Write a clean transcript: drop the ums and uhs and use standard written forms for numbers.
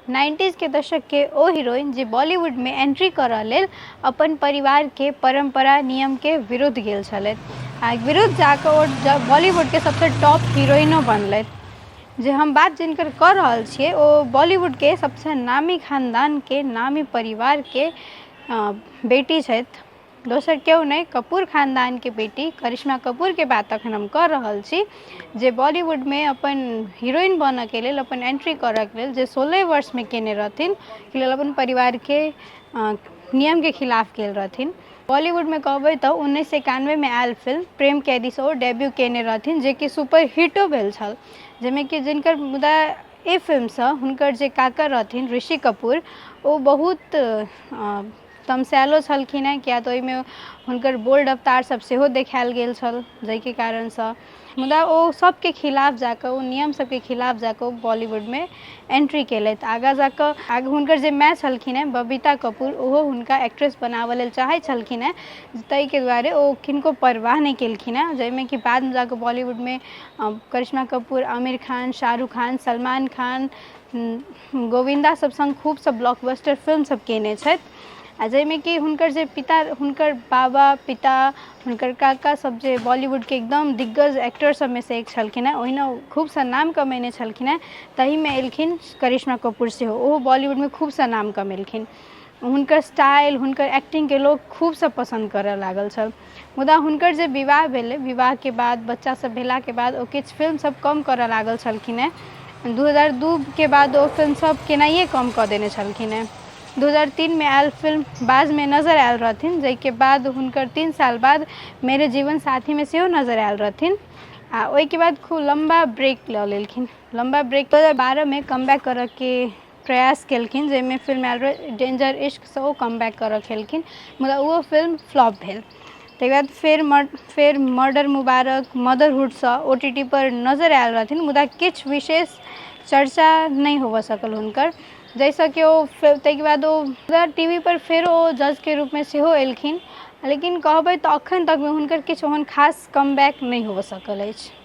नाइन्टीजके दशकके ओ heroine जे बॉलीवुडमे entry करऽ लेल अपन परिवारके परम्परा नियमके विरुद्ध गेल छलथि आ विरुद्ध जाकऽ ओ बॉलीवुडके सबसँ टॉप हीरोइनो बनलथि। जे हम बात जिनकर कऽ रहल छियै ओ बॉलीवुडके सबसँ नामी खानदानके नामी परिवारके बेटी छथि। दोसर केओ नहि, कपूर खानदानके बेटी करिश्मा कपूरके बात अखन हम कऽ रहल छी, जे बॉलीवुडमे अपन हीरोइन बनऽके लेल, अपन एंट्री करऽके लेल जे 16 वर्षमे केने रहथिन, ओहिके लेल अपन परिवारके नियमके खिलाफ गेल रहथिन। बॉलीवुडमे कहबै तऽ 1991मे आयल फिल्म प्रेम कैदीसँ ओ डेब्यू केने रहथिन, जेकि सुपर हिटो भेल छल, जाहिमे कि जिनकर मुदा एहि फिल्मसँ हुनकर जे काका रहथिन ऋषि कपूर, ओ बहुत तमसायलो छलखिन हेँ, किया तऽ ओहिमे हुनकर बोल्ड अवतार सब सेहो देखायल गेल छल, जाहिके कारणसँ। मुदा ओ सबके खिलाफ जाकऽ, ओ नियम सबके खिलाफ जाकऽ ओ बॉलीवुडमे एंट्री केलथि। आगाँ जाकऽ आगे हुनकर जे माय छलखिन हेँ बबीता कपूर, ओहो हुनका एक्ट्रेस बनाबऽ लेल चाहै छलखिन हेँ, ताहिके दुआरे ओ किनको परवाह नहि केलखिन हेँ, जाहिमे कि बादमे जाकऽ बॉलीवुडमे करिश्मा कपूर, आमिर खान, शाहरुख खान, सलमान खान, गोविन्दा सब सङ्ग खूब सब ब्लॉकबस्टर फिल्म सब कयने छथि। आ जाहिमे कि हुनकर जे पिता, हुनकर बाबा पिता, हुनकर काका सब जे बॉलीवुडके एकदम दिग्गज एक्टर सबमे से एक छलखिन हेँ, ओहिना खूबसँ नाम कमेने छलखिन हेँ, ताहिमे एलखिन करिश्मा कपूर सेहो। ओहो बॉलीवुडमे खूबसँ नाम कमेलखिन। हुनकर स्टाइल, हुनकर एक्टिंगके लोक खूबसँ पसन्द करऽ लागल छल। मुदा हुनकर जे विवाह भेलै, विवाहके बाद बच्चा सब भेलाके बाद ओ किछु फिल्म सब कम करऽ लागल छलखिन हेँ। 2002के बाद ओ फिल्म सब केनाइए कम कऽ देने छलखिन हेँ। 2003मे आयल फिल्म बाजमे नजर आयल रहथिन, जाहिके बाद हुनकर 3 साल बाद मेरे जीवन साथीमे सेहो नजर आयल रहथिन। आ ओहिके बाद खूब लम्बा ब्रेक लऽ लेलखिन। लम्बा ब्रेक 2012मे कम बैक करऽके प्रयास केलखिन, जाहिमे फिल्म आयल रहै डेंजर इश्कसँ ओ कम बैक करऽ केलखिन, मुदा ओहो फिल्म फ्लॉप भेल। ताहिके बाद फेर मर्डर मुबारक, मदरहुडसँ ओ टी टी पर नजर आयल रहथिन, मुदा किछु विशेष चर्चा नहि होबऽ सकल हुनकर, जाहिसँ कि ओ ताहिके बाद ओ टी वी पर फेरो ओ जजके रूपमे सेहो एलखिन, लेकिन कहबै तऽ एखन तकमे हुनकर किछु ओहन खास कम बैक नहि होबऽ सकल अछि।